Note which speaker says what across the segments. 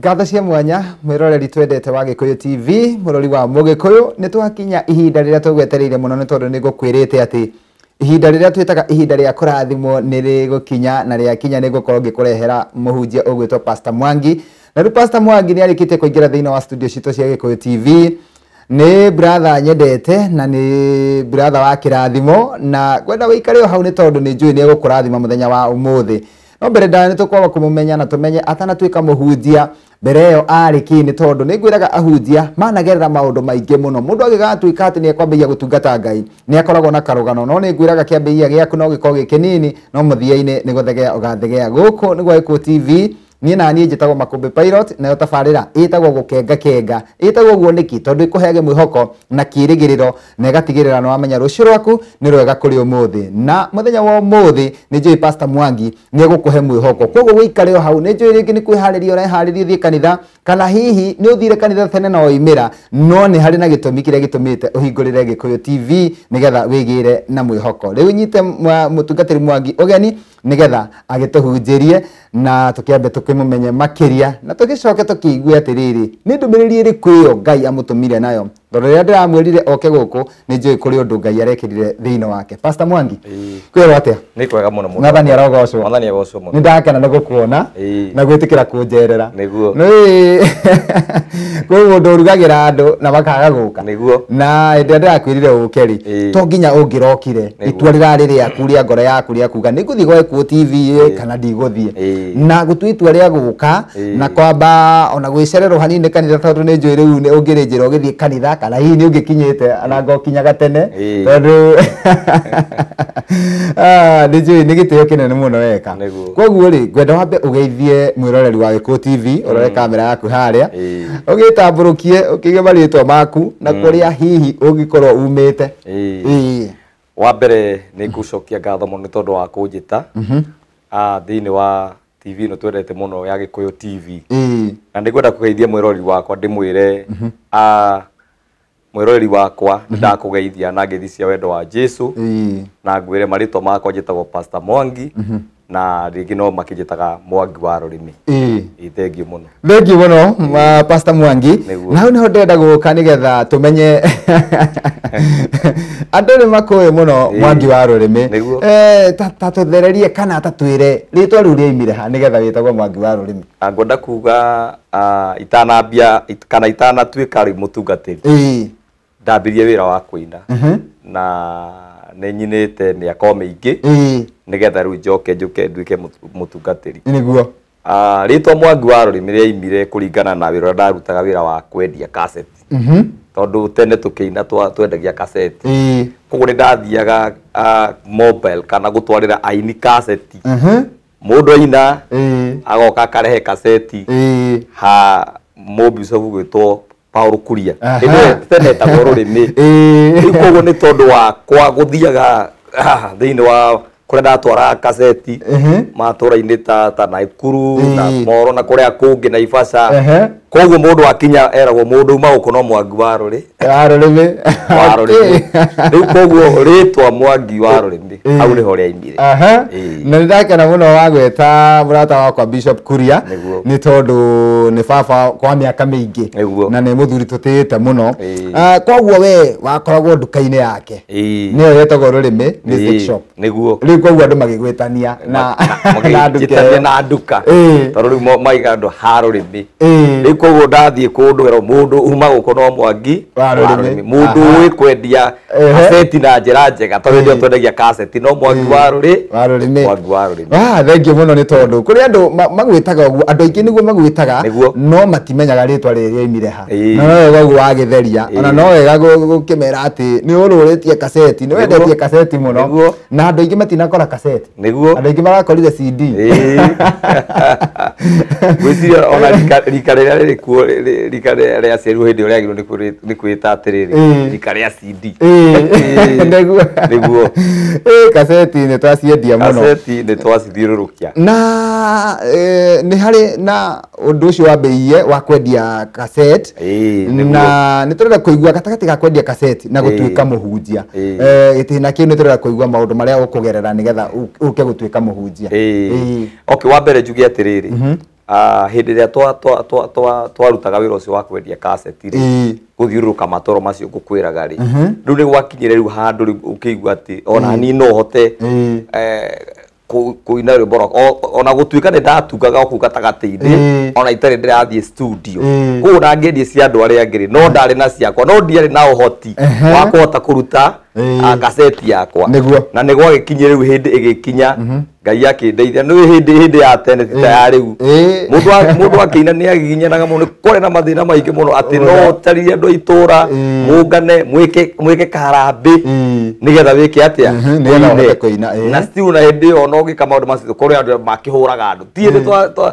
Speaker 1: Ngatho cia mwanya mwiroreri twendete wa Gikuyu TV murori wa Mugikuyu ni twakinya ihinda riria tugwetereire muno ni tondu ni ngukwirite ati ihinda riria twitaga ihinda ria kurathimwo ni rigukinya na riakinya ni ngukorwo ngikurehera muhunjia ugwitwo Pastor Mwangi. Na riu Pastor Mwangi ni arikite kuingira thiini wa studio citu cia Gikuyu TV. Ni brother nyendete na ni brother wa kirathimo na kwenda wikare o hau ni tondu ni njui ni egukurathima muthenya wa umuthi. No mbere ndaya ni tukwamba kumumenya na tumenye atanatuika muhunjia mbere ĩyo arĩ kĩ nĩ tondũ nĩ ngwĩraga ahunjia managerera maũndũ maingĩ mũno. Mũndũ agĩgatuĩka atĩ nĩ ekwambĩrĩria gũtungata Ngai nĩ akoragwo na karũgano, no nĩ ngwĩraga kĩambĩrĩria gĩaku no gĩkorwo gĩ kĩnini no mũthia-inĩ nĩ gũthegea ũgathegea. Gũkũ nĩ gwa Gĩkũyũ TV, niĩ na niĩ njĩtagwo Makũmbĩ Pilot, nayo tabarĩra ĩtagwo Gũkenga Kenga. Ĩtagwo ũguo nĩkĩ? Tondũ ĩkũheage mwĩhoko na kĩĩrĩgĩrĩro na ĩgatigĩrĩra nĩ wamenya rũciũ rwaku nĩ rwega kũrĩ ũmũthĩ. Na mũthenya wa ũmũthĩ nĩ njũĩ Pastor Mwangi nĩ egũkũhe mwĩhoko, koguo wĩikare o hau. Nĩ njũĩ rĩngĩ nĩ kwĩharĩria ũreharĩria ũthiĩ kanitha, kana hihi nĩ ũthire kanitha tene na woimĩra, no nĩ harĩ na gĩtũmi kĩrĩa gĩtũmĩte ũhingũrĩre Gĩkũyũ TV nĩgetha wĩgĩre na mwĩhoko. Rĩu nyite mũtungatĩri Mwangi ũgeni nĩgetha agĩtũhunjĩrie na tũkĩambe tũkĩmũmenye makĩria na tũgĩcoke tũkĩigue atĩrĩrĩ nĩ ndũmĩrĩri ĩrĩkũ ĩyo Ngai amũtũmire nayo, tondũ rĩrĩa ndĩramwĩrire oke gũkũ nĩ njũĩ kũrĩ ũndũ Ngai arekĩrire thĩinĩ wake. Pastor Mwangi, kwĩrwo atĩa?
Speaker 2: Nĩ kwega mũno mũno.
Speaker 1: Mwathani arogocwo.
Speaker 2: Mwathani arogocwo mũno.
Speaker 1: Nĩ ndakena nĩ gũkuona na gwĩtĩkĩra kũnjerera.
Speaker 2: Nĩguo.
Speaker 1: Nĩ kwĩ mũndũ ũrugagĩra andũ na makaga gũka.
Speaker 2: Nĩguo.
Speaker 1: Na hĩndĩ ĩrĩa ndĩrakwĩrire ũke rĩ, to nginya ũngĩrokire, itua rĩrarĩ rĩaku rĩa ngoro yaku rĩa kuga nĩ ngũthiĩ gwa Gĩkũyũ TV kana ndigũthiĩ. Na gũtua itua rĩa gũka na kwamba ona gwĩcererwo hanini kanitha, tondũ nĩ njũĩ rĩu ũngĩrĩ njĩra ũgĩthiĩ kanitha kana hihi nĩ ũngĩkinyĩte ona ngokinyaga tene, tondũ nĩ njũĩ nĩ gĩtĩo kĩnene mũno weka. Koguo rĩ, ngwenda wambe ũgeithie mwĩroreri wa Gĩkũyũ TV, ũrore kamera yaku harĩa, ũgĩtambũrũkie ũkĩige marĩtwa maku na kũrĩa hihi ũngĩkorwo umĩte.
Speaker 2: Wa mbere nĩ ngũcokia ngatho mũno nĩ tondũ wa kũnjĩta thĩinĩ wa TV ĩno twendete mũno ya Gĩkũyũ TV. Na nĩ ngwenda kũgeithia mwĩroreri wakwa ndĩmwĩre mwĩroreri wakwa nĩ ndakũgeithia na ngeithi cia wendo wa Jesu, na ngwĩre marĩtwa makwa njĩtagwo Pastor Mwangi, na rĩngĩ no makĩnjĩtaga Mwangi wa Rũrĩmĩ. Thengiũ mũno.
Speaker 1: Thengiũ mũno Pastor Mwangi. Na hau nĩho ndĩrenda gũka nĩgetha tũmenye andũ nĩ makũĩ mũno Mwangi wa Rũrĩmĩ. Ta tũthererie kana ta twĩre rĩtwa rĩu rĩaimire ha nĩgetha wĩtagwo Mwangi wa Rũrĩmĩ.
Speaker 2: Ngwenda kuga itanambia kana itanatuĩka rĩu mũtungatĩri, ndambirie wĩra wa kũina na nĩ nyinĩte mĩaka o mĩingĩ nĩgetha rĩu njoke njũke nduĩke mũtungatĩri.
Speaker 1: Nĩguo.
Speaker 2: Rĩtwa Mwangi wa Rũrĩmĩ rĩaimire kũringana na wĩra ũrĩa ndarutaga, wĩra wa kwendia kaseti. Tondũ tene tũkĩina twendagia kaseti. Koguo nĩ ndathiaga mobile kana gũtwarĩra aini kaseti. Mũndũ aina agoka akarehe kaseti ha mũbicobu gwĩtwo Paul Kuria. Ĩno tene etagwo Rũrĩmĩ. Rĩu koguo nĩ tondũ wakwa gũthiaga thĩinĩ wa kũrĩa ndatwaraga kaseti matũra-inĩ ta Naikuru na Moro na kũrĩa kũngĩ Naivasha. Koguo mũndũ akinya eragwo mũndũ uma gũkũ no Mwangi wa Rũrĩmĩ. Wa Rũrĩmĩ. Rĩu koguo rĩtwa Mwangi wa Rũrĩmĩ hau nĩho rĩaimire.
Speaker 1: Na nĩ ndakena mũno wagweta mũrata wakwa Bishop Kuria nĩ tondũ nĩ baba kwa mĩaka mĩingĩ na nĩ mũthuri tũtĩĩte mũno. Koguo we wakoragwo nduka-inĩ yake nĩyo yetagwo Rũrĩmĩ Music Shop.
Speaker 2: Nĩguo.
Speaker 1: Rĩu koguo andũ magĩgwĩtania na
Speaker 2: nduka na nduka tondũ rĩu maiga andũ ha Rũrĩmĩ. Rĩu koguo ndathiĩ kũndũ erwo mũndũ uma gũkũ no Mwangi wa Rũrĩmĩ, mũndũ ũĩ kwendia kaseti na njĩra njega tondũ ndio twendagia kaseti no Mwangi wa Rũrĩmĩ. Mwangi wa Rũrĩmĩ.
Speaker 1: Thengiũ mũno nĩ tondũ kũrĩ andũ magwĩtaga ũguo, andũ aingĩ nĩguo magwĩtaga no matimenyaga rĩtwa rĩrĩ rĩaimire ha. Na no wega ũguo wagĩtheria, ona no wega gũkĩmera atĩ nĩ ũrũrĩtie kaseti, nĩ wendetie kaseti mũno na andũ aingĩ matinakora kaseti.
Speaker 2: Nĩguo.
Speaker 1: Andũ aingĩ marakorire CD.
Speaker 2: Ngwĩciria ona rika rĩrĩa rĩrĩ kuo, rika rĩa aciarirwo hĩndĩ ĩyo rĩagĩrĩirwo nĩ kwĩta atĩrĩrĩ rika rĩa CD.
Speaker 1: Nĩguo.
Speaker 2: Nĩguo.
Speaker 1: Kaseti nĩ twaciendia mũno.
Speaker 2: Kaseti nĩ twacithiũrũrũkia.
Speaker 1: Na nĩ harĩ na ũndũ ũcio wambĩrĩirie wa kwendia kaseti, na nĩ tũrenda kũigua gatagatĩ ga kwendia kaseti na gũtuĩka mũhunjia. Gĩtĩna kĩu nĩ tũrenda kũigua maũndũ marĩa ũkũgerera nĩgetha ũke gũtuĩka mũhunjia.
Speaker 2: Okay, wa mbere njuge atĩrĩrĩ, Hĩndĩ ĩrĩa twarutaga wĩra ũcio wa kwendia kaseti rĩ, gũthiũrũrũka matoro macio ngũkwĩraga rĩ, rĩu nĩ gwakinyire rĩu handũ rĩu ũkĩigua atĩ ona niĩ no hote kũina rwĩmbo rwakwa, ona gũtuĩka nĩ ndatungaga o kũu gatagatĩ-inĩ, ona itarĩ ndĩrathiĩ studio. Koguo ndangĩendia cia andũ arĩa angĩ rĩ, no ndarĩ na ciakwa, no ndiarĩ na ũhoti wa kũhota kũruta kaseti yakwa. Na nĩ gwagĩkinyire rĩu hĩndĩ ĩgĩkinya Ngai akĩndeithia. Nĩ hĩndĩ ya tene ti ta ya rĩu. Mũndũ akĩina nĩ agiginyanaga mũno, kwarĩ na mathĩna maingĩ mũno atĩ no ũtarire andũ a itũra mũngane mwĩke karambĩ nĩgetha wĩke atĩa, ũine. Na still na hĩndĩ ĩyo no ũgĩka maũndũ macio kũrĩ andũ makĩhũraga andũ. Ti hĩndĩ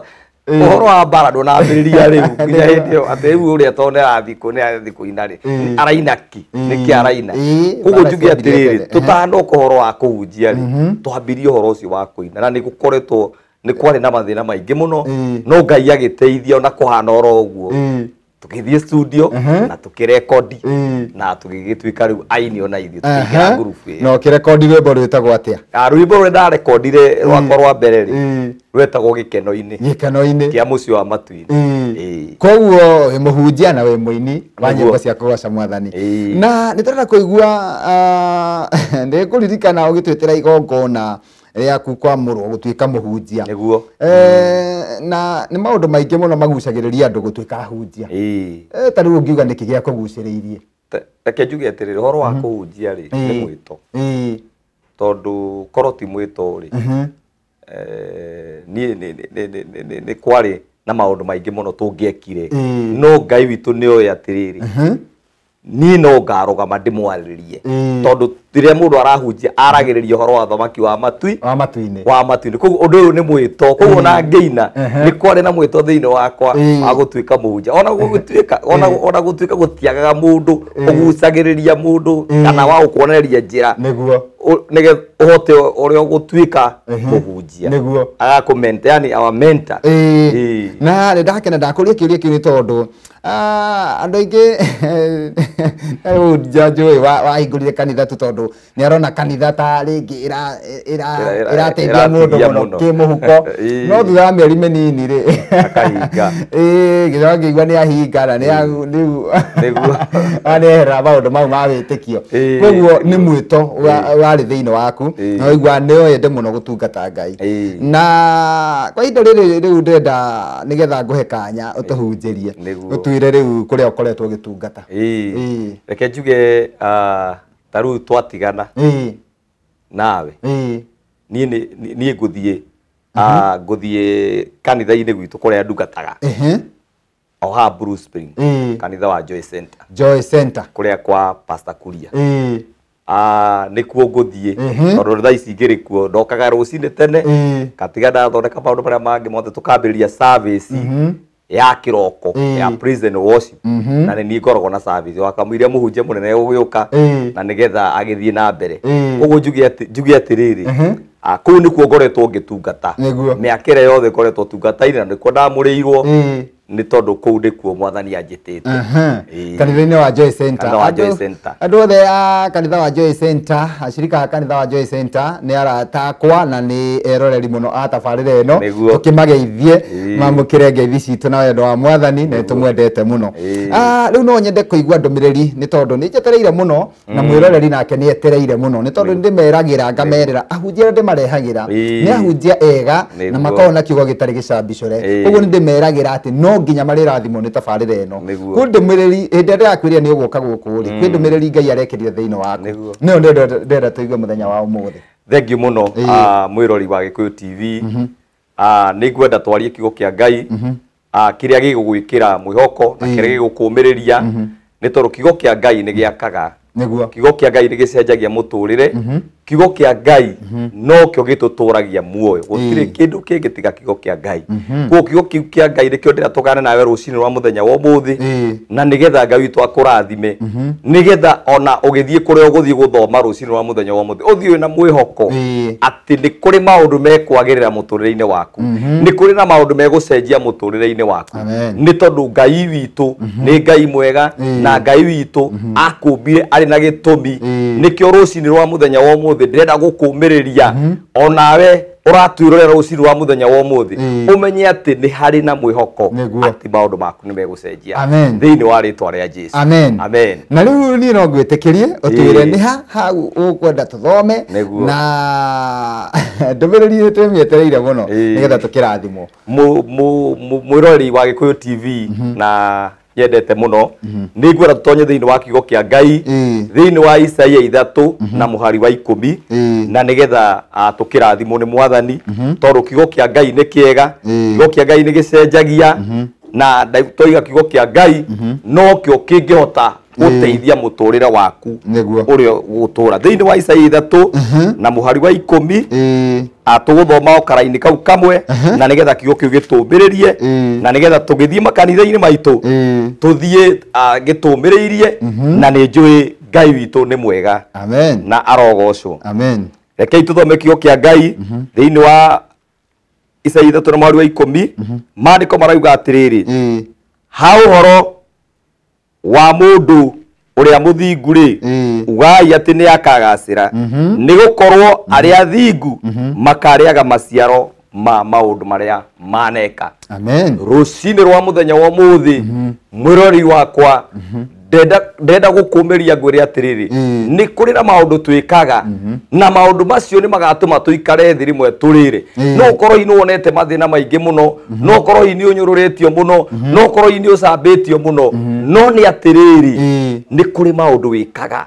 Speaker 2: ũhoro wa mbara ndũnambĩrĩria rĩu nginya hĩndĩ ĩyo atĩ rĩu ũrĩa tondũ nĩarathiĩ kũina rĩ, araina ki, nĩkĩ araina. Koguo njuge atĩrĩrĩ, tũtanoka ũhoro wa kũhunjia rĩ, twambirie ũhoro ũcio wa kũina, na nĩ gũkoretwo nĩ kwarĩ na mathĩna maingĩ mũno, no Ngai agĩteithia ona kũhana oro ũguo. Tũgĩthiĩ studio na tũkĩrekondi na tũgĩgĩtuĩka rĩu aini ona ithuĩ tũkĩingĩra ngurubu ĩyo.
Speaker 1: Na ũkĩrekondi rwĩmbo rwĩtagwo atĩa?
Speaker 2: Rwĩmbo rũrĩa ndarekondire rwakwa rwa mbere rĩ, rwetagwo Gĩkeno-inĩ.
Speaker 1: Gĩkeno-inĩ.
Speaker 2: Kĩa mũciĩ wa matu-inĩ.
Speaker 1: Koguo wĩ mũhunjia na wĩ mũini wa nyĩmbo cia kũgoca Mwathani. Na nĩ tũrenda kũigua, nĩ ngũririkana ũgĩtwĩtĩra igongona rĩaku kwamũrwo gũtuĩka mũhunjia.
Speaker 2: Nĩguo.
Speaker 1: Na nĩ maũndũ maingĩ mũno magucagĩrĩria andũ gũtuĩka ahunjia. Ta rĩu ũngiuga nĩkĩ gĩa kũgucĩrĩirie?
Speaker 2: Reke njuge atĩrĩrĩ, ũhoro wa kũhunjia rĩ, nĩ mwĩto. Tondũ korwo ti mwĩto rĩ, niĩ nĩ kwarĩ na maũndũ maingĩ mũno tũngĩekire. No Ngai witũ nĩ oĩ atĩrĩrĩ, niĩ no ngarũgama ndĩmwarĩrie. Tondũ rĩrĩa mũndũ arahunjia aragĩrĩria ũhoro wa thamaki wa matu-inĩ. Wa matu-inĩ. Koguo ũndũ ũyũ nĩ mwĩto. Koguo ona ngĩina nĩ kwarĩ na mwĩto thĩinĩ wakwa wa gũtuĩka mũhunjia. Ona gũtuĩka, ona gũtuĩka gũtiagaga mũndũ ũgucagĩrĩria mũndũ kana wa gũkuonereria njĩra.
Speaker 1: Nĩguo.
Speaker 2: Nĩgetha ũhote ũrĩa ũgũtuĩka mũhunjia.
Speaker 1: Nĩguo.
Speaker 2: Agakũmenta, yani our mentor.
Speaker 1: Na nĩ ndakena ndakũria kĩũria kĩu nĩ tondũ andũ aingĩ rĩu njũĩ wahingũrire kanitha tu tondũ nĩ arona kanitha ta rĩngĩ ĩrateithia mũndũ mũno kĩmũhuko, no thutha wa mĩeri mĩnini rĩ
Speaker 2: akahinga.
Speaker 1: Gĩcoka ngĩigua nĩ ahinga na rĩu aneherera maũndũ mau ma wĩtĩkio. Koguo nĩ mwĩto warĩ thĩinĩ waku na waigua nĩ wende mũno gũtungata Ngai. Na kwa ihinda rĩrĩ rĩu ndĩrenda nĩgetha ngũhe kanya ũtũhunjĩrie, ũtwĩre rĩu kũrĩa ũkoretwo ũgĩtungata.
Speaker 2: Reke njuge ta rĩu twatigana nawe, niĩ ngũthiĩ ngũthiĩ kanitha-inĩ gwitũ kũrĩa ndungataga o haha Blue Spring, kanitha wa Joy Center.
Speaker 1: Joy Center
Speaker 2: kũrĩa kwa Pastor Kuria. Nĩkuo ngũthiĩ tondũ thaa ici ngĩrĩ kuo, ndokaga rũcinĩ tene ngatiga ndathondeka maũndũ marĩa mangĩ mothe, tũkambĩrĩria service ya kĩroko ya praise and worship, na nĩ niĩ ngoragwo na service wakamũiria mũhunjia mũnene ũgĩũka na nĩgetha agĩthiĩ na mbere. Koguo njuge atĩrĩrĩ, kũu nĩkuo ngoretwo ngĩtungata mĩaka ĩrĩa yothe ngoretwo tungata-inĩ, na nĩkuo ndamũrĩirwo nĩ tondũ kũu nĩkuo Mwathani anjĩtĩte.
Speaker 1: Kanitha-inĩ wa Joy Center. Andũ othe a kanitha wa Joy Center, ashirika a kanitha wa Joy Center nĩ arata akwa na nĩ eroreri mũno a tabarĩra ĩno, tũkĩmageithie mamũkĩre ngeithi citũ na wendo wa Mwathani, na nĩtũmwendete mũno. Rĩu no nyende kũigua ndũmĩrĩri nĩ tondũ nĩ njetereire mũno na mwĩroreri nake nĩ etereire mũno, nĩ tondũ nĩndĩmeragĩra ngamerĩra ahunjia arĩa ndĩmarehagĩra nĩ ahunjia ega na makoragwo na kiugo gĩtarĩ gĩcambicore. Koguo nĩndĩmeragĩra atĩ no nginya marĩrathimwo nĩ tabarĩra ĩno. Kwĩ ndũmĩrĩri hĩndĩ ĩrĩa ndĩrakwĩrire nĩ ũgũka gũkũ rĩ, kwĩ ndũmĩrĩri Ngai arekĩrire thĩinĩ waku, nĩyo ndĩrenda tũigue mũthenya wa ũmũthĩ.
Speaker 2: Thank you mũno mwĩrori wa Gĩkũyũ TV. Nĩ ngwenda twarie kiugo kĩa Ngai kĩrĩa gĩgũgwĩkĩra mwĩhoko na kĩrĩa gĩgũkũmĩrĩria, nĩ tondũ kiugo kĩa Ngai nĩ gĩakaga. Kiugo kĩa Ngai nĩ gĩcenjagia mũtũrĩre. Kiugo kĩa Ngai nokĩo gĩtũtũragia muoyo. Gũtirĩ kĩndũ kĩngĩ tiga kiugo kĩa Ngai. Koguo kiugo kĩu kĩa Ngai nĩkĩo ndĩrenda tũgane nawe rũcinĩ rwa mũthenya wa ũmũthĩ, na nĩgetha Ngai witũ akũrathime, nĩgetha ona ũgĩthiĩ kũrĩa ũgũthiĩ gũthoma rũcinĩ rwa mũthenya wa ũmũthĩ ũthiĩ wĩna mwĩhoko atĩ nĩ kũrĩ maũndũ mekwagĩrĩra mũtũrĩre-inĩ waku, nĩ kũrĩ na maũndũ megũcenjia mũtũrĩre-inĩ waku, nĩ tondũ Ngai witũ nĩ Ngai mwega na Ngai witũ akũmbire arĩ na gĩtũmi. Nĩkĩo rũcinĩ rwa mũthenya wa ũmũthĩ ndĩrenda gũkũmĩrĩria onawe ũratwĩrorera rũcinĩ rwa mũthenya wa ũmũthĩ ũmenye atĩ nĩ harĩ na mwĩhoko atĩ maũndũ maku nĩ megũcenjia thĩinĩ wa rĩtwa rĩa Jesu.
Speaker 1: Amen.
Speaker 2: Amen.
Speaker 1: Na rĩu niĩ no ngwĩtĩkĩrie ũtwĩre nĩ ha ũkwenda tũthome na ndũmĩrĩri ĩyo twĩmĩetereire mũno nĩgetha tũkĩrathimwo.
Speaker 2: Mwĩroreri wa Gĩkũyũ TV na nyendete mũno nĩ ngwenda tũtonye thĩinĩ wa kiugo kĩa Ngai thĩinĩ wa Isaia 3 na mũhari wa 10 na nĩgetha tũkĩrathimwo nĩ Mwathani tondũ kiugo kĩa Ngai nĩ kĩega, kiugo kĩa Ngai nĩ gĩcenjagia na toiga kiugo kĩa Ngai no kĩo kĩngĩhota gũteithia mũtũrĩre waku ũrĩa ũgũtũra. Thĩinĩ wa Isaia 3 na mũhari wa 10 tũgũthoma o karaini kau kamwe na nĩgetha kiugo kĩu gĩtũmbĩrĩrie na nĩgetha tũgĩthiĩ makanitha-inĩ maitũ tũthiĩ gĩtũmbĩrĩirie na nĩ njũĩ Ngai witũ nĩ mwega.
Speaker 1: Amen.
Speaker 2: Na arogocwo.
Speaker 1: Amen.
Speaker 2: Rekei tũthome kiugo kĩa Ngai thĩinĩ wa Isaia 3 na mũhari wa 10. Maandĩko marauga atĩrĩrĩ, ha ũhoro wa mũndũ ũrĩa mũthingu rĩ, ugai atĩ nĩ akagacĩra, nĩ gũkorwo arĩa athingu makarĩaga maciaro ma maũndũ marĩa maneka.
Speaker 1: Amen.
Speaker 2: Rũcinĩ rwa mũthenya wa ũmũthĩ mwĩrori wakwa ndenda gũkũmĩria ngwĩre atĩrĩrĩ, nĩ kũrĩ na maũndũ twĩkaga na maũndũ macio nĩ magatũma tũikare thĩ rĩmwe tũrĩre. No ũkorwo hihi nĩ wonete mathĩna maingĩ mũno, no ũkorwo hihi nĩ ũnyũrũrĩtio mũno, no ũkorwo hihi nĩ ũcambĩtio mũno, no nĩ atĩrĩrĩ, nĩ kũrĩ maũndũ wĩkaga.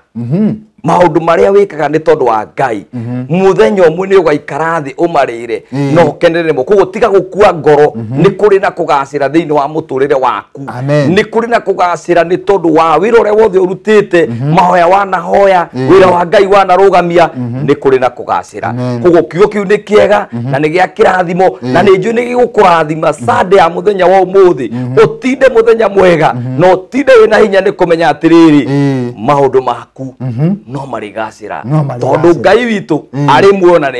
Speaker 2: Maũndũ marĩa wĩkaga nĩ tondũ wa Ngai. Mũthenya ũmwe nĩ ũgaikara thĩ ũmarĩre na ũkenerere mo. Koguo tiga gũkua ngoro, nĩ kũrĩ na kũgacĩra thĩinĩ wa mũtũrĩre waku. Nĩ kũrĩ na kũgacĩra nĩ tondũ wa wĩra ũrĩa wothe ũrutĩte, mahoya wanahoya, wĩra wa Ngai wanarũgamia, nĩ kũrĩ na kũgacĩra. Koguo kiugo kĩu nĩ kĩega na nĩ gĩa kĩrathimo na nĩ njũĩ nĩ gĩgũkũrathima Sunday ya mũthenya wa ũmũthĩ. Ũtinde mũthenya mwega na ũtinde wĩna hinya nĩ kũmenya atĩrĩrĩ, maũndũ maku no marĩgacĩra tondũ Ngai witũ arĩ muoyo na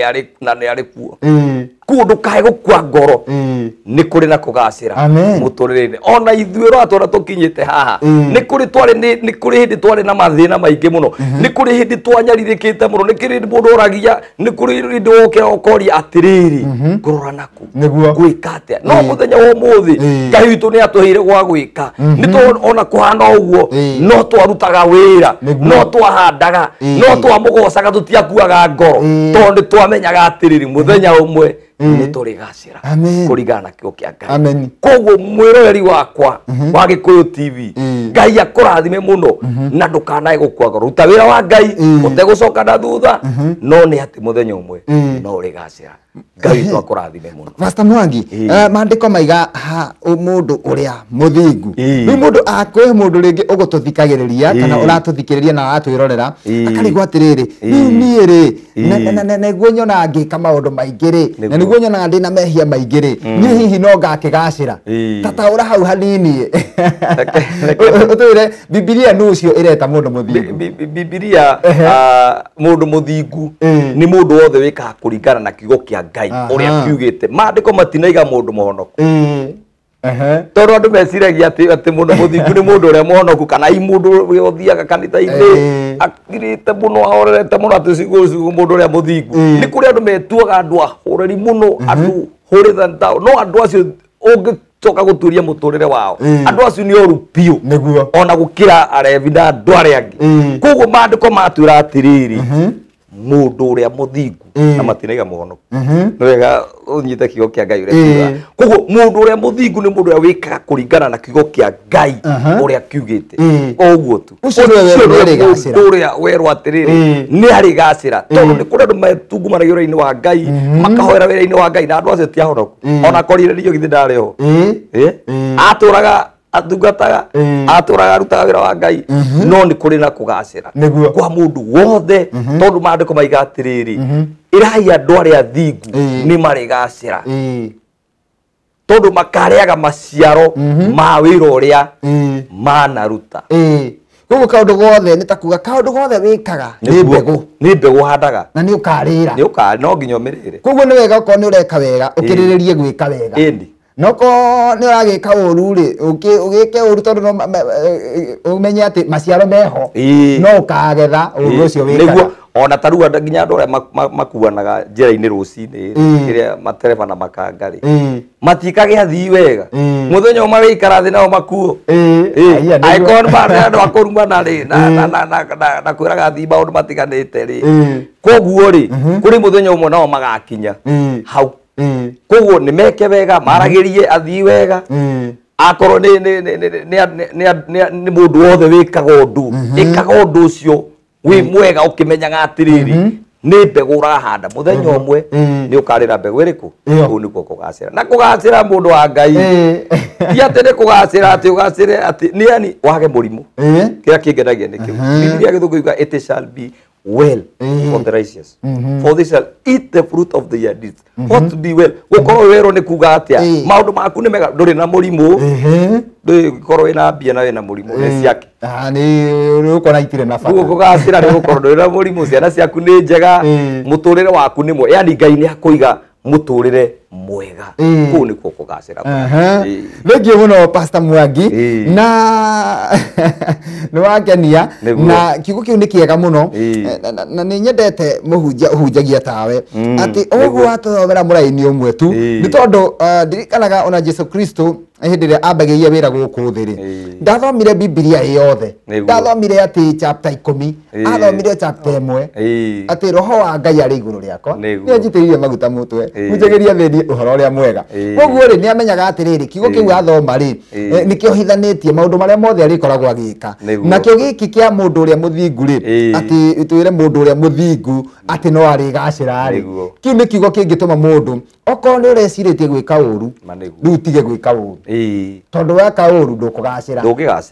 Speaker 2: nĩ arĩ kuo. Koguo ndũkae gũkua ngoro, nĩ kũrĩ na kũgacĩra mũtũrĩre-inĩ. Ona ithuĩ ũratwona tũkinyĩte haha, nĩ kũrĩ twarĩ nĩ kũrĩ hĩndĩ twarĩ na mathĩna maingĩ mũno, nĩ kũrĩ hĩndĩ twanyarirĩkĩte mũno, nĩ kũrĩ hĩndĩ mũndũ oragia, nĩ kũrĩ hĩndĩ wokĩra ũkoria atĩrĩrĩ, ngũrora naku gwĩka atĩa? No mũthenya wa ũmũthĩ Ngai witũ nĩ atũheire gwa gwĩka. Nĩ tondũ ona kũhana ũguo no twarutaga wĩra, no twahandaga, no twamũgocaga, tũtiakuaga ngoro tondũ nĩ twamenyaga atĩrĩrĩ, mũthenya ũmwe nĩ tũrĩgacĩra kũringana na kiugo kĩa Ngai.
Speaker 1: Amen.
Speaker 2: Koguo mwĩroreri wakwa wa Gĩkũyũ TV, Ngai akũrathime mũno na ndũkanae gũkua ngoro. Ruta wĩra wa Ngai ũtegũcoka na thutha, no nĩ atĩ mũthenya ũmwe no ũrĩgacĩra. Ngai witũ akũrathime mũno.
Speaker 1: Pastor Mwangi, maandĩko maiga ha mũndũ ũrĩa mũthingu. Rĩu mũndũ akwĩ mũndũ rĩngĩ ũgũtũthikagĩrĩria kana ũratũthikĩrĩria na aratwĩrorera akarigwo atĩrĩrĩ, rĩu niĩ rĩ nĩguo nyonaga ngĩka maũndũ maingĩ rĩ, na nĩguo nyonaga ndĩna mehia maingĩ rĩ, niĩ hihi no ngakĩgacĩra? Tataũra hau hanini. Ũtwĩre Bibilia nũ ũcio ĩreta mũndũ mũthingu?
Speaker 2: Bibilia mũndũ mũthingu nĩ mũndũ wothe wĩkaga kũringana na kiugo kĩa Ngai ũrĩa kiugĩte. Maandĩko matinaiga mũndũ mũhonoku. Tondũ andũ meciragia atĩ mũndũ mũthingu nĩ mũndũ ũrĩa mũhonoku kana i mũndũ ũrĩa ũthiaga kanitha-inĩ akirĩte mũno ahorerete mũno atĩ ũcio mũndũ ũrĩa mũthingu. Nĩ kũrĩ andũ metuaga andũ ahoreri mũno, andũ holier than thou. No andũ acio ũngĩcoka gũtuĩria mũtũrĩre wao, andũ acio nĩ oru biũ ona gũkĩra arevi na andũ arĩa angĩ. Koguo maandĩko matwĩra atĩrĩrĩ, mũndũ ũrĩa mũthingu na matinaiga mũhonoku. Nĩ wega ũnyite kiugo kĩa Ngai ũrĩa kiugaga. Koguo mũndũ ũrĩa mũthingu nĩ mũndũ ũrĩa wĩkaga kũringana na kiugo kĩa Ngai ũrĩa kiugĩte. O ũguo tu.
Speaker 1: Ũcio nĩwe
Speaker 2: Ũcio
Speaker 1: werwo
Speaker 2: nĩwe
Speaker 1: nĩarĩgacĩra.
Speaker 2: mũndũ ũrĩa werwo atĩrĩrĩ, nĩarĩgacĩra. Tondũ nĩ kũrĩ andũ metungumanagia wĩra-inĩ wa Ngai, makahoera wĩra-inĩ wa Ngai na andũ acio ti ahonoku. Ona Korinelio githĩ ndarĩ ho. Atũraga atungataga, atũraga arutaga wĩra wa Ngai, no nĩ kũrĩ na kũgacĩra kwa mũndũ wothe, tondũ maandĩko maiga atĩrĩrĩ, ĩrai andũ arĩa athingu nĩ marĩgacĩra, tondũ makarĩaga maciaro ma wĩra ũrĩa manaruta.
Speaker 1: Koguo kaũndũ gothe nĩ ta kuga kaũndũ gothe wĩkaga nĩ mbegũ.
Speaker 2: Nĩ mbegũ ũhandaga.
Speaker 1: Na nĩ ũkarĩra.
Speaker 2: Nĩ ũkarĩra, no nginya ũmĩrĩre.
Speaker 1: Koguo nĩ wega okorwo nĩ ũreka wega, ũkĩrĩrĩrie gwĩka wega. Noko nĩ ũragĩka ũru rĩ, ũgĩke ũru tondũ no ũmenye atĩ maciaro meho no ũkagetha ũru ũcio wĩkaga.
Speaker 2: Nĩguo ona ta rĩu nginya andũ arĩa makuanaga njĩra-inĩ rũcinĩ kĩrĩa matereba na makanga rĩ, matikage athii wega. Mũthenya ũmwe marĩikara thĩ nao makuo. Angĩkorwo nĩ andũ a kũrumana rĩ, na kwĩraga athii maũndũ matiganĩte rĩ. Koguo rĩ, kũrĩ mũthenya ũmwe nao magakinya hau. Koguo nĩ meke wega, maragĩrie athii wega. Akorwo nĩ mũndũ wothe wĩkaga ũndũ, ĩkaga ũndũ ũcio wĩ mwega ũkĩmenyaga atĩrĩrĩ nĩ mbegũ ũrahanda mũthenya ũmwe nĩ ũkarĩra mbegũ ĩrĩkũ. Kũu nĩkuo kũgacĩra. Na kũgacĩra mũndũ wa Ngai ti atĩ nĩ kũgacĩra atĩ ũgacĩre atĩ nĩ yani wage mũrimũ. Kĩrĩa kĩngenagia nĩ kĩu. Bibilia gĩthũngũ yuga it shall be well for the righteous, for they shall eat the fruit of their deeds. What to be well? Gũkorwo werwo nĩ kuga atĩa? Maũndũ maku nĩ mega, ndũrĩ na mũrimũ, ndũgĩkorwo wĩna mbia na wĩna mũrimũ nĩ ciake.
Speaker 1: Nĩ ũkona itirĩ na bata.
Speaker 2: Koguo kũgacĩra nĩ gũkorwo ndũrĩ na mũrimũ, ciana ciaku nĩ njega, mũtũrĩre waku nĩ mwega. Yani Ngai nĩ akũiga mũtũrĩre mwega. Kũu nĩkuo kũgacĩra.
Speaker 1: Thengiũ mũno Pastor Mwangi, na nĩ wangenia, na kiugo kĩu nĩ kĩega mũno, na nĩ nyendete mũhunjia ũhunjagia tawe atĩ ũguo watũthomera mũraini ũmwe tu, nĩ tondũ ndirikanaga ona Jesu Kristo hĩndĩ ĩrĩa ambagĩria wĩra gũkũ thĩ rĩ, ndathomire Bibilia yothe, ndathomire atĩ chapter 10, athomire chapter 1 atĩ roho wa Ngai arĩ igũrũ rĩakwa, nĩ anjitĩrĩirie maguta mũtwe hunjagĩria thĩinĩ ũhoro ũrĩa mwega. Koguo rĩ, nĩ amenyaga atĩrĩrĩ, kiugo kĩu athoma rĩ, nĩkĩo hithanĩtie maũndũ marĩa mothe arĩkoragwo agĩka. Nakĩo gĩkĩ kĩa mũndũ ũrĩa mũthingu rĩ, atĩ twĩre mũndũ ũrĩa mũthingu atĩ no arĩgacĩra rĩ, kĩu nĩ kiugo kĩngĩtũma mũndũ okorwo nĩ ũrecirĩtie gwĩka ũru, rĩu utige gwĩka ũru, tondũ weka ũru ndũkũgacĩra,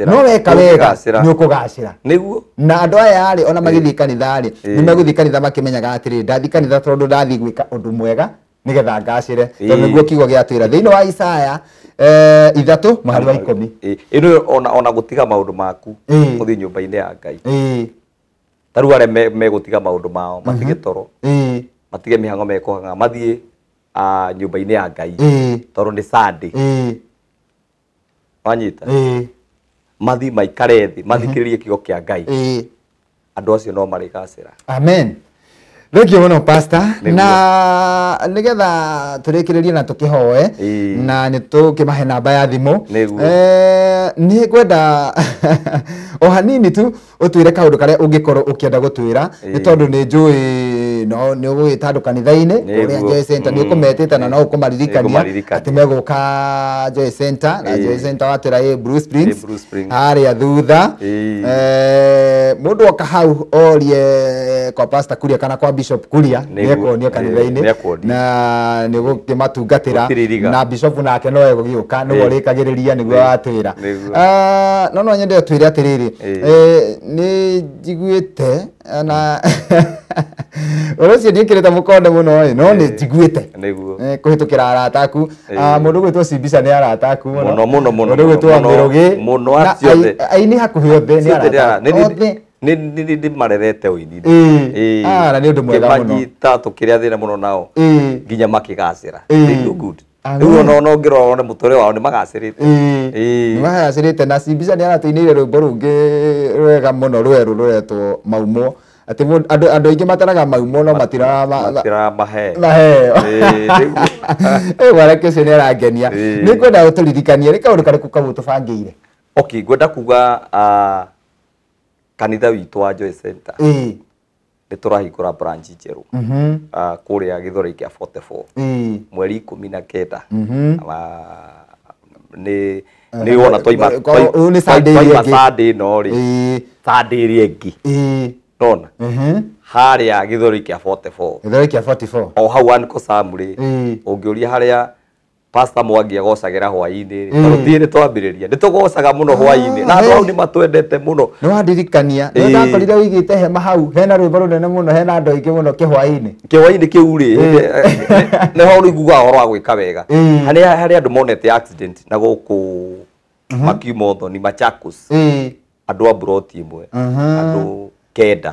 Speaker 1: no weka wega nĩ ũkũgacĩra.
Speaker 2: Nĩguo.
Speaker 1: Na andũ aya rĩ, ona magĩthiĩ kanitha rĩ, nĩ megũthiĩ kanitha makĩmenyaga atĩrĩ, ndathiĩ kanitha tondũ ndathiĩ gwĩka ũndũ mwega nĩgetha ngacĩre, tondũ nĩguo kiugo gĩatwĩra thĩinĩ wa Isaya 3 mũhari wa 10.
Speaker 2: Ĩno ona gũtiga maũndũ maku ũthiĩ nyũmba-inĩ ya Ngai. Ta rĩu arĩa megũtiga maũndũ mao matige toro, matige mĩhang'o mekũhang'a, mathiĩ nyũmba-inĩ ya Ngai tondũ nĩ Sunday. Wanyita? Mathiĩ maikare thĩ, mathikĩrĩrie kiugo kĩa Ngai. Andũ acio no marĩgacĩra.
Speaker 1: Amen. Thengiũ mũno Pastor, na nĩgetha tũrĩkĩrĩrie na tũkĩhoe, na nĩ tũkĩmahe namba ya thimũ. Nĩ ngwenda o hanini tu ũtwĩre kaũndũ karĩa ũngĩkorwo ũkĩenda gũtwĩra, nĩ tondũ nĩ njũĩ no nĩ ũgũgĩta andũ kanitha-inĩ kũrĩa Joy Center, nĩ ũkũmetĩte na no ũkũmaririkania atĩ megũka Joy Center, na Joy Center watwĩra ĩ Blue Springs harĩa thutha. Mũndũ oka hau orie kwa Pastor Kuria kana kwa Bishop Kuria, nĩekuonio kanitha-inĩ na nĩ ũgũkĩmatungatĩra, na Bishop nake no egũgĩũka, nĩwe ũrĩkagĩrĩria, nĩguo watwĩra. No nyende ũtwĩre atĩrĩrĩ, nĩ njiguĩte na ũrĩa ũcio ndiĩkĩrĩte mũkonde mũno ĩ, no nĩ njiguĩte kũhĩtũkĩra arata aku. Mũndũ ũgwĩtwo Simbica nĩ arata aku mũno, mũndũ ũgwĩtwo Mĩrũgĩ
Speaker 2: mũno,
Speaker 1: aini hakuhĩ othe nĩ arata othe.
Speaker 2: Nĩ ndĩmarerete ũini.
Speaker 1: Na nĩ ũndũ mwega mũno.
Speaker 2: Ngĩmanyita tũkĩrĩa thĩna mũno nao nginya makĩgacĩra. They do good. Rĩu ona ũngĩrora wone mũtũrĩre wao nĩ magacĩrĩte.
Speaker 1: Nĩ magacĩrĩte. Na Simbica nĩ aratũinĩire rwĩmbo rũngĩ rwega mũno rwerũ rũretwo Maumo. Atĩ andũ aingĩ mataraga maumo no matiramahe. Mwanake ũcio nĩ arangenia. Nĩ ngwenda ũtũririkanie nĩ kaũndũ karĩkũ kau ũtũbangĩire?
Speaker 2: Okay, ngwenda kuga kanitha witũ wa Joy Center nĩ tũrahingũra branch njerũ kũrĩa Gĩthũrai kĩa 44 mweri 19. Nĩ wona twaima Sunday no rĩ, Sunday ĩrĩa ĩngĩ nona harĩa Gĩthũrai kĩa 44,
Speaker 1: Gĩthũrai kĩa 44
Speaker 2: o hau Uncle Sam rĩ, ũngĩũria harĩa Pastor Mwangi agocagĩra hwaĩ-inĩ, tondũ thiĩ nĩ twambĩrĩria, nĩ tũgocaga mũno hwaĩ-inĩ, na andũ hau nĩ matwendete mũno.
Speaker 1: Nĩ wandirikania, nĩ ndakorire ũigĩte hema hau, hena rwĩmbo rũnene mũno, hena andũ aingĩ mũno kĩhwaĩ-inĩ.
Speaker 2: Kĩhwaĩ-inĩ kĩu rĩ, nĩho ũiguaga ũhoro wa gwĩka wega. Harĩ andũ monete accident na gũkũ makiuma ũthoni Machakos, andũ a mburoti ĩmwe, andũ 9.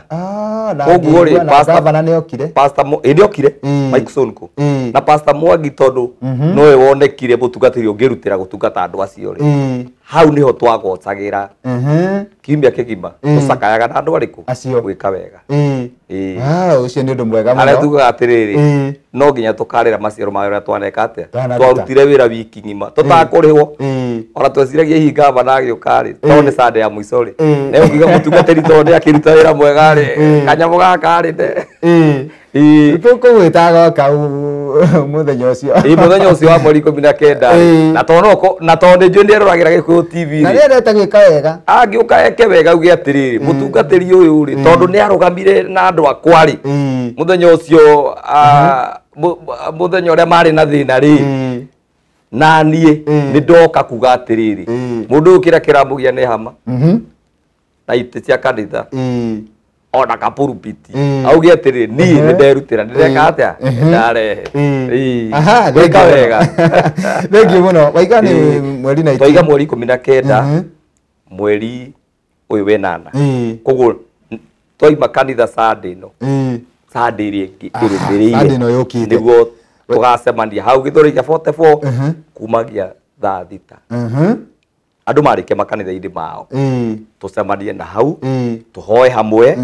Speaker 1: Na
Speaker 2: Koguo rĩ,
Speaker 1: gavana nĩ okire.
Speaker 2: Pastor nĩ okire Mike Sonko. Na Pastor Mwangi tondũ nowe wonekire mũtungatĩri ũngĩrutĩra gũtungata andũ acio rĩ. Hau niho twagocagĩra. Kiumia kĩgima tũcakayaga na andũ arĩkũ gwĩka wega.
Speaker 1: Ũcio nĩ ũndũ mwega mũno.
Speaker 2: Arĩa tugaga atĩrĩrĩ, no nginya tũkarĩra maciaro ma ũrĩa twaneka atĩa. Twarutire wĩra wiki ng'ima tũtakũrĩhwo. Ona tweciragia hihi gavana agĩũka rĩ, tondũ nĩ Sunday ya mũico rĩ, na ũkiuga mũtungatĩri tondũ nĩ akĩruta wĩra mwega rĩ, kanyamũ gaka rĩ
Speaker 1: Tũkũgwĩta agoka mũthenya ũcio.
Speaker 2: Mũthenya ũcio wa mweri 19. Na tondũ nĩ njũĩ nĩ eroragĩra Gĩkũyũ TV
Speaker 1: Na nĩendete gwĩka wega.
Speaker 2: Angĩũka eke wega auge atĩrĩrĩ, mũtungatĩri ũyũ rĩ, tondũ nĩ arũgamire na andũ akwa rĩ, mũthenya ũcio mũthenya ũrĩa marĩ na thĩna rĩ, na niĩ nĩ ndoka kuga atĩrĩrĩ, mũndũ ũyũ kĩrĩa kĩramũgia nĩ hama na itĩ cia kanitha ona kapurupiti auge atĩrĩ niĩ nĩ nderutĩra ndĩreka atĩa ndarehe. Gwĩka wega.
Speaker 1: Thengiũ mũno. Waiga nĩ mweri 19.
Speaker 2: Twaiga mweri 19 mweri ũyũ wenana. Koguo twaima kanitha Sunday ĩno. Sunday ĩrĩa ĩngĩ ĩrũmĩrĩire.
Speaker 1: Sunday ĩno yũkĩte.
Speaker 2: Nĩguo tũgacemania hau Gĩthũri kĩa 44 kumagia thaa 6. Andũ marĩke makanitha-inĩ mao. Tũcemanie na hau, tũhoe hamwe,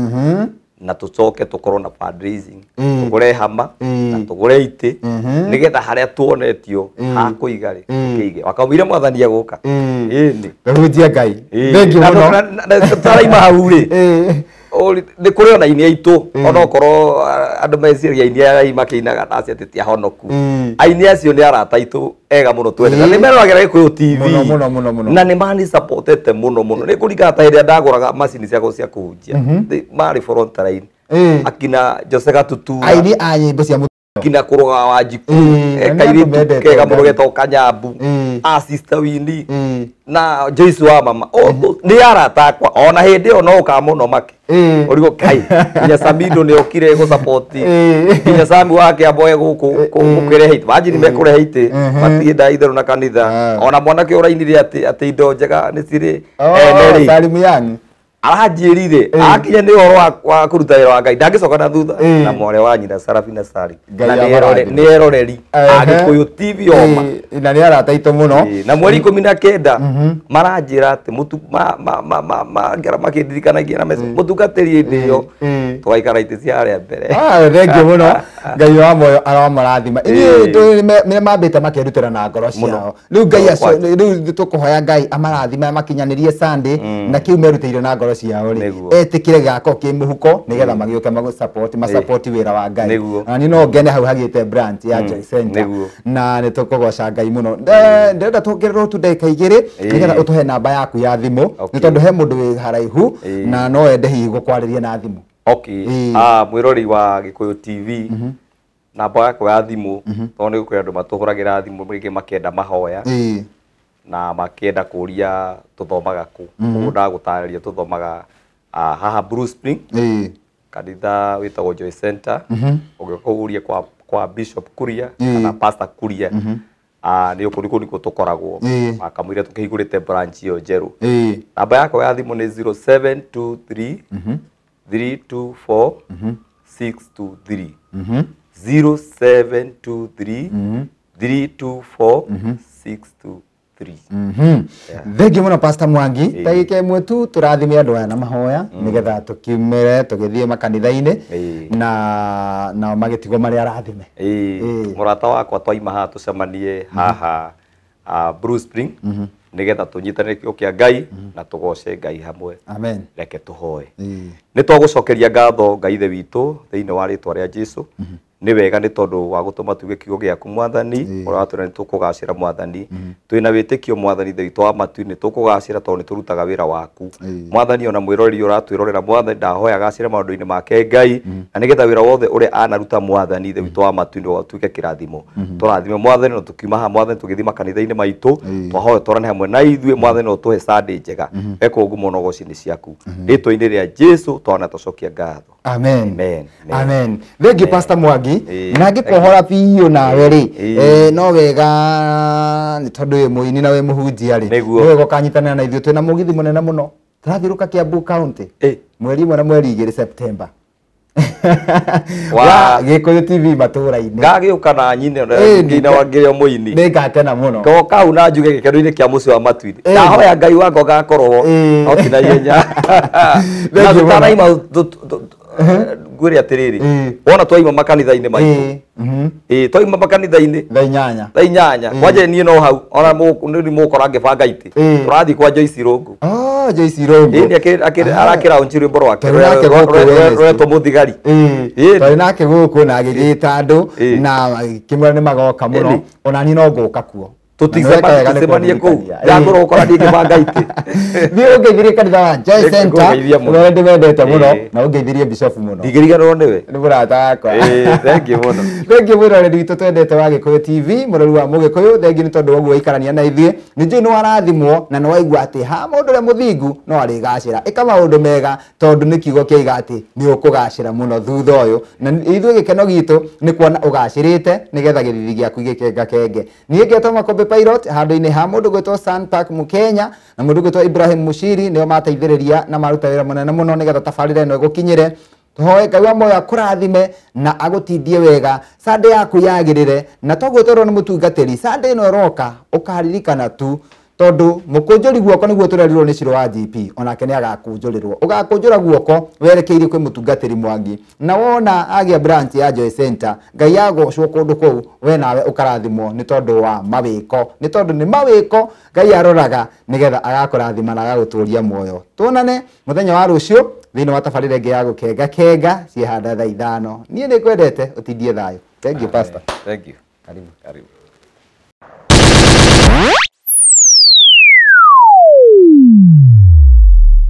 Speaker 2: na tũcoke tũkorwo na fundraising. Tũgũre hama, na tũgũre itĩ, nĩgetha harĩa tuonetio ha kũiga rĩ, tũkĩige. Wakaumire mwathani agũka. Ĩni.
Speaker 1: Kũhunjia Ngai. Thengiũ mũno.
Speaker 2: Tũraima hau rĩ. Nĩ kũrĩ ona aini aitũ, onokorwo andũ meciragia aini arĩa makĩinaga na acio atĩ ti ahonoku. Aini acio nĩ arata aitũ ega mũno twendete. Nĩ meroragĩra Gĩkũyũ TV.
Speaker 1: Mũno mũno mũno.
Speaker 2: Na nĩ mani supportete mũno mũno. Nĩ kũringana ta hĩndĩ ĩrĩa ndagũraga macini ciakwa cia kũhunjia. Marĩ front line. Akina Jose Gatutura.
Speaker 1: Aini a nyĩmbo cia
Speaker 2: akina Kũrũga wa Njiku, kairĩtu kega mũno getagwo Kanyambu, a Sister Winnie, na Joyce wa mama. Nĩ arata akwa ona hĩndĩ ĩyo no ũkamũno make. Ũrigwo kai nginya Samido nĩ okire gũsupport. Nginya Sami wake amboe gũkũ gũkĩrehe itĩ. Manjini mekũrehe itĩ, matirĩ itherũ na kanitha. Ona mwanake ũrainire atĩ indo njega nĩ cirĩ ene rĩ.
Speaker 1: Salimu Young.
Speaker 2: Aranjĩrire akinya nĩ ũhoro wa kũruta wĩra wa Ngai ndangĩcoka na thutha na mwarĩ wa nyina Sarafina Sari na nĩ eroreri a Gĩkũyũ TV oma
Speaker 1: na nĩ arata aitũ mũno.
Speaker 2: Na mweri 19 maranjĩra atĩ ngera makĩndirikanagia na message mũtungatĩri hĩndĩ ĩyo tũgaikara itĩ cia harĩa mbere.
Speaker 1: Thengiũ mũno. Ngai wa muoyo aromarathima. Ithuĩ nĩ mambĩte makerutĩra na ngoro ciao. Rĩu Ngai acio rĩu tũkũhoya Ngai amarathime makinyanĩrie Sunday na kĩu merutĩire na ngoro ciao rĩ, etĩkĩre gĩgakorwo kĩ mũhuko nĩgetha magĩũke magũsupport masupport wĩra wa Ngai. Na niĩ no ngene hau hagĩte branch ya Joy Center na nĩ tũkũgoca Ngai mũno. Ndĩrenda tuongererwo tu ndagĩka 2 nĩgetha ũtũhe namba yaku ya thimũ nĩ tondũ he mũndũ wĩ haraihu na no ende hihi gũkwarĩria na thimũ.
Speaker 2: Okay. Mwĩroreri wa Gĩkũyũ TV, namba yakwa ya thimũ tondũ nĩ gũkũrĩ andũ matũhũragĩra thimũ rĩngĩ makĩenda mahoya na makĩenda kũria tũthomaga kũ. Koguo ndagũtarĩria tũthomaga haha Blue Spring, kanitha wĩtagwo Joy Center. Ũngĩũka ũrie kwa Bishop Kuria kana Pastor Kuria, nĩ kũu nĩkuo tũkoragwo. Makamũira tũkĩhingũrĩte branch ĩyo njerũ. Namba yakwa ya thimũ nĩ 0723 324 623. 0723 324 623.
Speaker 1: Thengiũ mũno Pastor Mwangi. Ndagĩka ĩmwe tu tũrathime andũ aya na mahoya nĩgetha tũkiumĩre tũgĩthiĩ makanitha-inĩ na nao magĩtigwo marĩ arathime.
Speaker 2: Mũrata wakwa twaima haha tũcemanie haha Blue Spring nĩgetha tũnyitanĩre kiugo kĩa Ngai na tũgoce Ngai hamwe.
Speaker 1: Amen.
Speaker 2: Reke tũhoe. Nĩ twagũcokeria ngatho Ngai Ithe witũ thĩinĩ wa rĩtwa rĩa Jesũ. Nĩ wega nĩ tondũ wa gũtũma tuge kiugo gĩaku mwathani, ũrĩa watwĩra nĩ tũkũgacĩra mwathani. Twĩna wĩtĩkio mwathani Ithe witũ wa matu-inĩ tũkũgacĩra tondũ nĩ tũrutaga wĩra waku. Mwathani ona mwĩroreri ũratwĩrorera mwathani ndahoya agacĩre maũndũ-inĩ make Ngai, na nĩgetha wĩra wothe ũrĩa anaruta mwathani Ithe witũ wa matu-inĩ ũtuĩke kĩrathimo. Tũrathime mwathani na tũkiuma haha mwathani tũgĩthiĩ makanitha-inĩ maitũ, twahoya twarane hamwe na ithuĩ mwathani na ũtũhe Sunday njega. Wekwo ngumo na ũgoci nĩ ciaku. Rĩtwa-inĩ rĩa Jesũ twana tũcokia ngatho.
Speaker 1: Amen.
Speaker 2: Amen.
Speaker 1: Amen. Thengiũ Pastor Mwangi. Na ngĩkũhora biũ nawe rĩ, no wega nĩ tondũ wĩ mũini na wĩ mũhunjia rĩ, nĩ wega ũkanyitanĩra na ithuĩ twĩna mũgithi mũnene mũno. Tũrathiũrũka Kiambu County mweri 1 na mweri 2 September. Wa Gĩkũyũ TV matũũra-inĩ.
Speaker 2: Ngagĩũka na nyine ngina wangĩrĩ o mũini.
Speaker 1: Nĩ ngakena mũno.
Speaker 2: Ngoka hau na njuge gĩkeno-inĩ kĩa mũciĩ wa matu-inĩ. Ndahoya Ngai wakwa ngakorwo no ti na ihenya. Na tũtanaima ngwĩre atĩrĩrĩ, wona twaima makanitha-inĩ maitũ. Twaima makanitha-inĩ
Speaker 1: thaa inyanya.
Speaker 2: Thaa inyanya. Kwanja niĩ no hau ona nĩ mũgũkora ngĩbanga itĩ. Tũrathiĩ kwa Joyce Irũngũ.
Speaker 1: Joyce Irũngũ.
Speaker 2: Ĩĩ arakĩra unji rwĩmbo rwake rwetwo Mũthigari.
Speaker 1: Twarĩ nake gũkũ na agĩgĩta andũ na kĩmwĩra nĩ magoka mũno, ona niĩ no ngũka kuo.
Speaker 2: Tũticemanie kũu. Ndagũrwo ũkora niĩ ngĩbanga itĩ.
Speaker 1: Thiĩ ũngeithirie kanitha wa Joy Center, ũrĩa ndĩmendete mũno, na ũngeithirie Bishop mũno.
Speaker 2: Ndingĩriganĩrwo nĩwe.
Speaker 1: Nĩ mũrata wakwa.
Speaker 2: Thank you mũno.
Speaker 1: Thank you mwĩroreri witũ twendete wa Gĩkũyũ TV, mũrori wa Mũgĩkũyũ, thank you nĩ tondũ wa ũguo waikarania na ithuĩ. Nĩ njũĩ nĩ warathimwo na nĩ waigua atĩ ha mũndũ ũrĩa mũthingu no arĩgacĩra. Ĩka maũndũ mega tondũ nĩ kiugo kĩaiga atĩ nĩ ũkũgacĩra mũno thutha ũyũ. Na ithuĩ gĩkeno gitũ nĩ kuona ũgacĩrĩte nĩgetha gĩthithi gĩaku gĩkengakenge. Niĩ ngetwo Makũmbĩ Pilot handũ-inĩ ha mũndũ gwĩtwo San Park Mũkenya na mũndũ gwĩtwo Ibrahim Mushiri nĩo mateithĩrĩria na maruta wĩra mũnene mũno nĩgetha tabarĩra ĩno ĩgũkinyĩre. Tũhoe Ngai wa muoyo akũrathime na agũtindie wega, Sunday yaku yagĩrĩre, na toguo twerwo nĩ mũtungatĩri, Sunday ĩno ĩroka ũkaririkana tu tondũ mũkũnjũri guoko nĩguo tũrerirwo nĩ Shiro wa GP, onake nĩ agakũnjũrĩrwo. Ũgakũnjũra guoko werekeirie kwĩ mũtungatĩri Mwangi, na wona agĩa branch ya Joy Center, Ngai agocwo kũndũ kũu, we nawe ũkarathimwo nĩ tondũ wa mawĩko, nĩ tondũ nĩ mawĩko Ngai aroraga nĩgetha agakũrathima na agagũtũria muoyo. Tuonane mũthenya wa rũciũ thĩinĩ wa tabarĩra ĩngĩ ya gũkenga kenga ciĩhanda thaa 5. Niĩ nĩ ngwendete, ũtindie thayũ. Thank you, Pastor.
Speaker 2: Thank you.
Speaker 1: Karibu.
Speaker 2: Karibu.